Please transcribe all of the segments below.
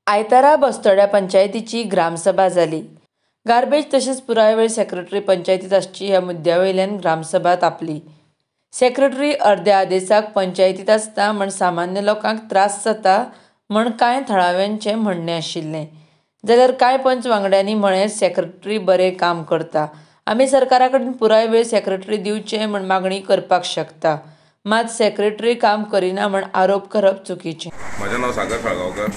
आयतारा बस्तोड्या पंचायतीची ग्रामसभा जाली. गार्बेज तशेंच पुराय वेळ सेक्रेटरी पंचायतीत आसची ह्या मुद्द्या वयल्यान ग्रामसभा तापली. सेक्रेटरी अर्द्या आदेसाक पंचायतीत आसता म्हण सामान्य लोकांक त्रास जाता म्हण कांय थळाव्यांचें म्हणणें आशिल्लें. जाल्यार कांय पंच वांगड्यांनी म्हळें, सेक्रेटरी बरें काम करता, आमी सरकारा कडेन पुराय वेळ सेक्रेटरी दिवचे म्हण मागणी करपाक शकता, मात सेक्रेटरी काम करिना म्हण आरोप करप चुकीचें. म्हजें नांव सागर साळगांवकर,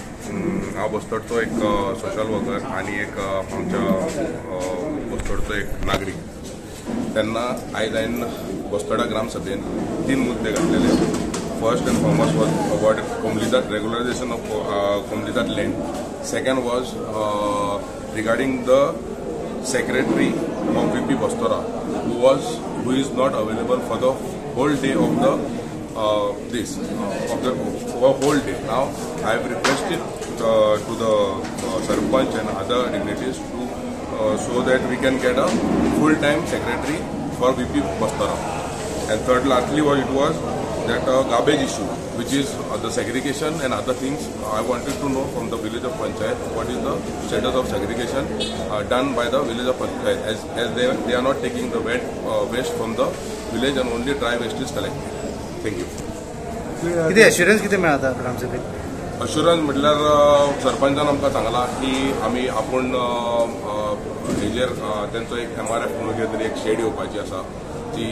हांव बस्तोडचो एक सोशल वर्कर आनी एक आमच्या बस्तोडचो एक नागरीक. तेन्ना आयज हांवें बस्तोडा ग्रामसभेन 3 मुद्दे घातलेले. First and foremost was about Comunidade regularisation of Comunidade land. Second was regarding the secretary of VP Bastora who is not available for the whole day of the whole day. Now I have requested to the sarpanch and other dignitaries to so that we can get a full-time secretary for VP Bastora. And third, lastly, what it was that garbage issue, which is the segregation and other things. I wanted to know from the village of Panchayat what is the status of segregation done by the village of Panchayat, as they are not taking the wet waste from the village and only dry waste is collected. Thank you. किती assurance किती मेळता ग्रामसभेत? Assurance म्हटल्यार सरपंचान आमकां सांगलां की आमी आपूण हेजेर तेंचो एक MRF म्हणून कितें तरी एक शेड येवपाची आसा, ती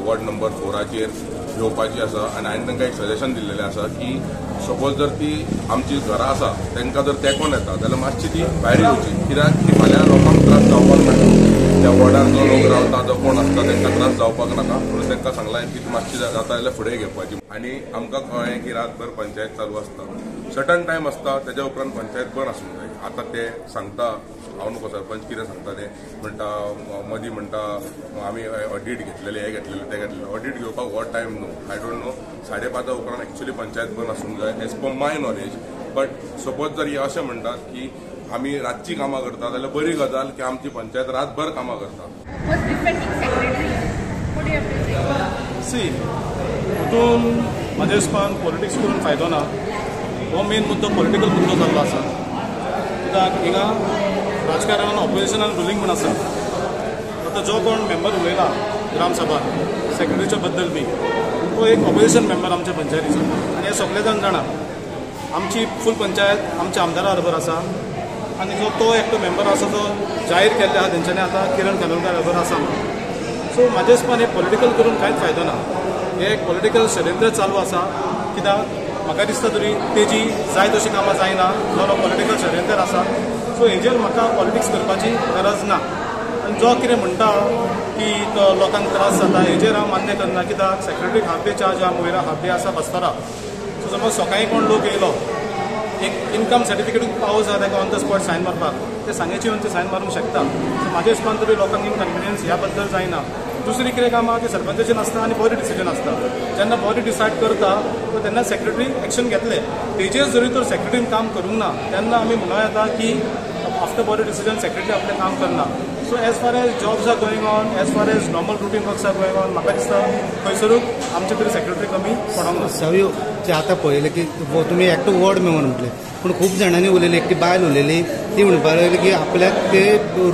वॉर्ड नंबर 4चेर येवपाची आसा. आनी हांवें तांकां एक सजेशन दिल्लेलें आसा की सपोज जर ती आमची घरां आसा तांकां जर तेंकोन येता जाल्यार मातशी ती भायर येवची, कित्याक की फाल्यां लोकांक त्रास जावपाक नाका. त्या वॉर्डार जो लोक रावता, जो कोण आसता तांकां त्रास जावपाक नाका म्हणून तांकां सांगलां की ती मातशी जाता जाल्यार फुडें घेवपाची. आनी आमकां कळ्ळें की रातभर पंचायत चालू आसता, सर्टन टायम आसता, तेज्या उपरांत पंचायत बंद आसूंक जाय. आतां ते सांगता, हांव न्हू सरपंच कितें सांगता ते म्हणटा, मदीं म्हणटा आमी ऑडीट घेतलेले, हें घेतलेलें, तें घेतलेलें. ऑडीट घेवपाक हो टायम न्हू. I don't know, 5:30 उपरांत एक्चुअली पंचायत बंद आसूंक जाय as per my knowledge. But suppose जर हे अशें म्हणटात की आमी रातची कामां करता जाल्यार बरी गजाल की आमची पंचायत रातभर कामां करता. सी, हितून म्हाज्या हिसपान पॉलिटिक्स करून फायदो ना. हो मेन मुद्दो पॉलिटिकल मुद्दो जाल्लो आसा, कित्याक हिंगा राजकारणान ऑपोजिशनान रुलींग म्हूण आसा. आतां जो कोण मेंबर उलयला ग्रामसभा सेक्रेटरीच्या बद्दल बी, तो एक ऑपोजिशन मेंबर आमच्या पंचायतीचो, आनी हे सगळे जाण जाणा आमची फूल पंचायत आमच्या आमदारा बरोबर आसा. आनी जो तो एकटो मेंबर आसा जो जाहीर केल्ले आसा तेंच्यांनी आतां किरण खानोलकार बरोबर आसा म्हणून. सो म्हाज्या हिसपान हें पॉलिटिकल करून कांयच फायदो ना. हें एक पॉलिटिकल षडयंत्र चालू आसा, कित्याक म्हाका दिसता तरी तेजी जाय तशी कामां जायना, जो पॉलिटिकल षडयंत्र आसा. सो हेजेर म्हाका पॉलिटिक्स करपाची गरज ना. आनी जो कितें म्हणटा की तो लोकांक त्रास जाता हेजेर हांव मान्य करना, कित्याक सेक्रेटरीक हाफ डे चार्ज आहा, मोयरा हाफ डे आसा बस्तोरा. सो समज सकाळीं कोण लोक येयलो, एक इनकम सर्टिफिकेटूच पावस आसा ताका ऑन the spot Sion मारपाक, ते सांगेचे येवन ते सायन मारूंक शकता. सो म्हाज्या हिसपान तरी लोकांक इनकन्विनियन्स ह्या बद्दल जायना. दुसरी कितें कामां ती सरपंचाची नासता आनी बॉडी डिसिजन आसता. जेन्ना बॉडी डिसायड करता तेन्ना सेक्रेटरी एक्शन घेतले, तेजेर जरी तर सेक्रेटरीन काम करूंक ना तेन्ना आमी म्हणूं येता की आफ्टर बॉडी डिसिजन सेक्रेटरी आपलें काम करना. So as far as jobs are going on, as far as normal routine works are going on, म्हाका दिसता खंयसरूच आमचे तरी सेक्रेटरी कमी पडोंक ना. सव्यो आतां पळयलें की तुमी एकटो वॉर्ड मेंबर म्हटलें, पूण खूब जाणांनी उलयलें, एकटी बायल उलयली, ती म्हणपाक लागली की आपल्याक ते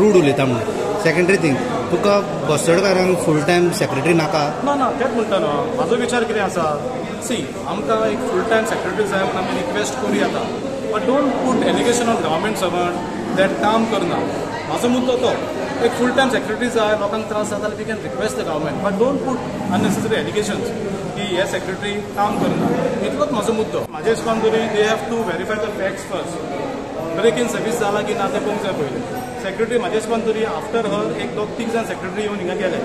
रूड उलयता म्हणून. सेकेंडरी थींग, तुका बस्तोडकारांक फूल टायम सेक्रेटरी नाका? ना ना, तेंच म्हणटा न्हू. म्हाजो विचार कितें आसा, सी आमकां एक फूल टायम सेक्रेटरी जाय म्हणून आमी रिक्वेस्ट करूं येता, but don't put allegation on government servant that काम करना. म्हाजो मुद्दो तो, एक फूल टायम सेक्रेटरी जाय, लोकांक त्रास जाता जाल्यार we can request the government, but don't put unnecessary allegations की हे सेक्रेटरी काम करना. इतलोच म्हाजो मुद्दो. म्हाज्या हिसपान तरी they have to verify the facts first. Break in service जाला की ना तें पळोवंक जाय पयलीं. सेक्रेटरी म्हाज्या हिसपान तरी आफ्टर हर एक दोग तीग जाण सेक्रेटरी येवन हिंगा गेले.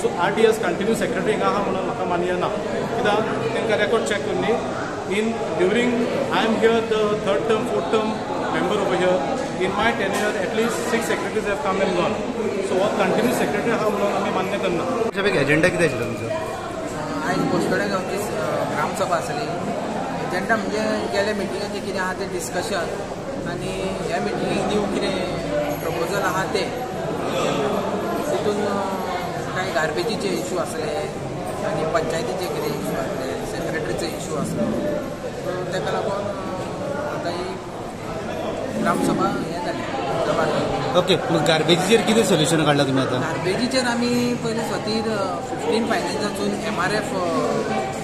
सो 8 years continue secretary हिंगा आहा म्हणून म्हाका मान्य ना, कित्याक तांकां रेकॉर्ड चॅक करून in during I am here the third term fourth term member over here, in my tenure at least 6 secretaries have come and gone. So हो कंटिन्यू सेक्रेटरी आहा म्हणून आमी मान्य करना. एजेंडा कितें आशिल्लो तुमचो? आयज बस्तोड्या गांवची ग्रामसभा आसली. एजेंडा म्हणजे गेल्या मिटिंगाचें कितें आहा तें डिस्कशन, आनी ह्या मिटिंगेक न्यू कितें प्रपोजल आहा तें, तितून कांय गार्बेजीचे इशू आसले आनी पंचायतीचे कितें इशू आसले, सेक्रेटरीचो इशू आसलो. सो ताका लागून आतां ही ग्रामसभा हें जालें. ओके, गार्बेजीचेर कितें सोल्युशन काडलां तुमी आतां? गार्बेजीचेर आमी पयलीं स्वतीर 15 फायनान्सासून MRF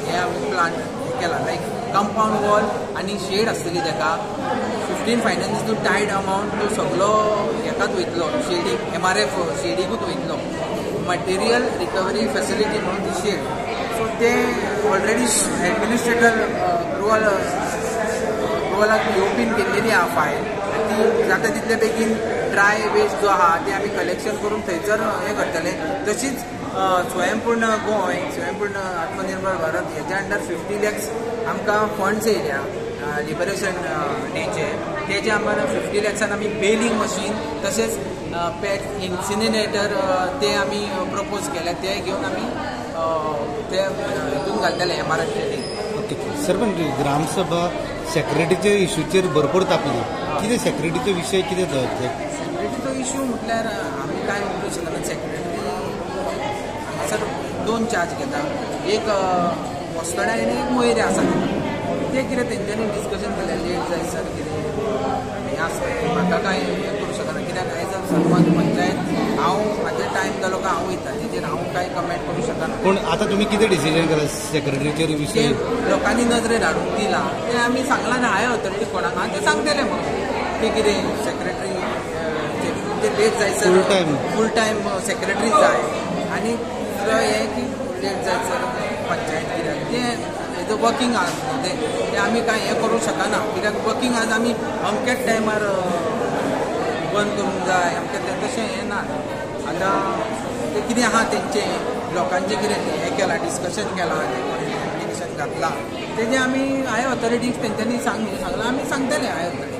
हे आमी प्लांट केला, लायक कंपावंड वॉल आनी शेड आसतली ताका. 15 फायनान्सातून टायड अमावंट तो सगलो हेकाच वयतलो, शेडीक, MRF शेडीकूच वयतलो. मटेरियल रिकवरी फॅसिलिटी म्हणून ती शेड. सो ते ऑलरेडी एडमिनिस्ट्रेटर अप्रुवलाक येवपीन केल्लेली आहा फायल, ती जाता तितले बेगीन ड्राय वेस्ट जो आहा ते आमी कलेक्शन करून थंयसर हें करतले. तशीच स्वयंपूर्ण गोंय, स्वयंपूर्ण आत्मनिर्भर भारत हेच्या अंडर 50 लॅक्स आमकां फंड्स येयल्या लिबरेशन डेचे. तेजे आमकां 50 लॅक्सान आमी बेलिंग मशीन तशेंच पेट इन्सिनेटर ते आमी प्रपोज केल्या, ते घेवन आमी ते हितून घालतले MRF शेडीक. ओके सर, पण ग्रामसभा सेक्रेटरीच्या इशूचेर भरपूर तापली, कितें सेक्रेटरीचो विशय कितें तो? सेक्रेटरीचो इशू म्हटल्यार आमी कांय उलोवंक शकना. सेक्रेटरी हांगासर 2 चार्ज घेता, एक वस्तोड्या आनी एक मोयरे आसा. ते कितें तेंच्यांनी डिस्कशन केलें लेट जायसर कितें हें आसता, म्हाका कांय हें करूं शकना कित्याक एज अ सरपंच पंचायत हांव म्हाजे टायम जालो काय हांव वयता, तेजेर हांव कांय कमेंट करूं शकना. पूण आतां तुमी कितें डिसिजन केलां सेक्रेटरीचेर विशय? लोकांनी नजरेन हाडून दिला तें आमी सांगलां ना हाय ऑथॉरिटी कोणाक आहा तें सांगतलें म्हणून ते कितें सेक्रेटरी ते लेट जायसर फूल टायम सेक्रेटरी जाय आनी दुसरो हें की लेट जायसर पंचायत कित्याक तें एज अ वर्किंग आर्स न्हू तें आमी कांय हें करूं शकना कित्याक वर्किंग आर्स आमी अमक्याच टायमार बंद करूंक जाय अमकें तें तशें हें ना. आतां तें कितें आहा तेंचें लोकांचें कितें हें केलां, डिस्कशन केलां, एप्लिकेशन घातलां तेजें आमी हाय ऑथॉरिटीक तेंच्यांनी सांगलां, आमी सांगतले हाय ऑथॉरिटी.